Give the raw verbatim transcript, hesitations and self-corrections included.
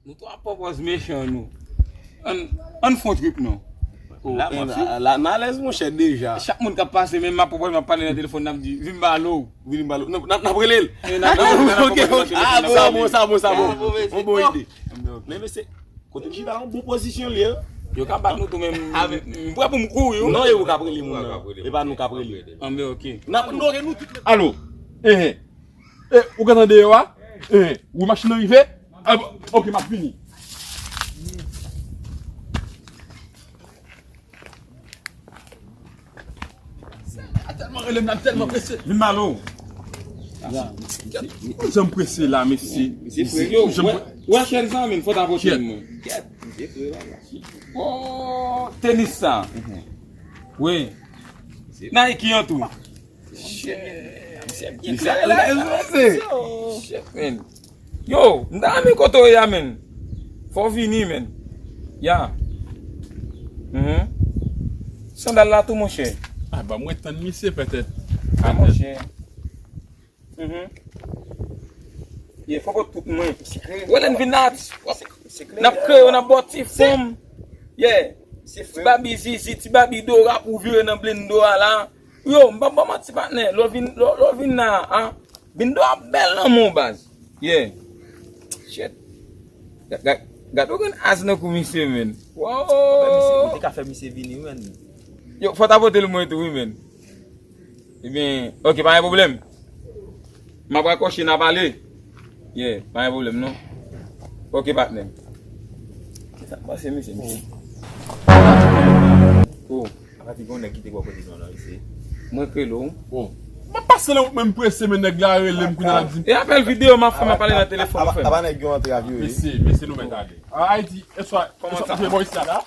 Nou twa pòpòz mechan nou. Ann, ann fon trip non. La, la, la, n alèz, monchè, deja. Chak moun k ap pase, menm m ap pòpòz, m ap pale nan telefòn, n ap di, vin m pale w. Vin m pale w. N ap, n ap, n ap rele l. Ok, ok. Ah, bon, bon, sa bon, sa bon. Yon bon ide. Men, mesye, kote m chita, yon bon pozisyon li ye. Yo ka bat nou tou, men m prè pou m kouri, wi. Non, e ou k ap rele moun nan. E pa nou k ap rele. Anben, ok. N ap, nou, nou tout. Alo. Ehe. E, ou gentan deyò a? E, ou machin nan rive? A, bon, ok, m ap vini. A tèlman rele m, m tèlman prese. Vin malo. Jan m prese la, mesye. Mesye frè, yo, wè, wè chèz sa, men, fò ta pote l mwen. Oh, tenis sa. Wi. Nike an tou. Shit. Misye byen klè la. Shit, man. Yo, m ta renmen kote w ye a, man. Fò w vini, man. Ya. Mhm. Sandal la tou, monchè. Ah, ban mwen tann misye, petèt. Ah, monchè. Mhm. Ye, fò w tout mwen. Wè, lè n vin la, n ap kreye, n ap bò ti fanm. Yeah. Ti babi Zizi, ti babi Dora pou vire nan blindo a la. Yo, m p ap ba w manti, patnè. Lè w vin, lè w, lè w vin la, a, blindo a bèl nan men w, baz. Yeah. Shit. Gad, gad, gad, ou konn az nan kou misye, men. Wow. Fè misye, ou te ka fè misye vini, wi, men. Yo, fò ta pote l mwen tou, wi, men. Ebyen, ok, pa gen pwoblèm. M ap rakòche, n a pale. Yeah, pa gen pwoblèm, non. Ok, patnè. Kisa k pase, mesye, mesye? Oh. Apa ti gen yon nèg ki te bò kote nou an, non, mesye? Mwen k rele w. Oh. M ap pase nan wout mwen, m prese, men nèg la rele m, kounye a l ap di m. E apèl videyo m ap fè, m ap pale nan telefòn, frè m. Apa nèg yo antre avyo ye? Mesye, mesye, nou mèt ale. Ayiti, eswa, eswa, bò isi a la.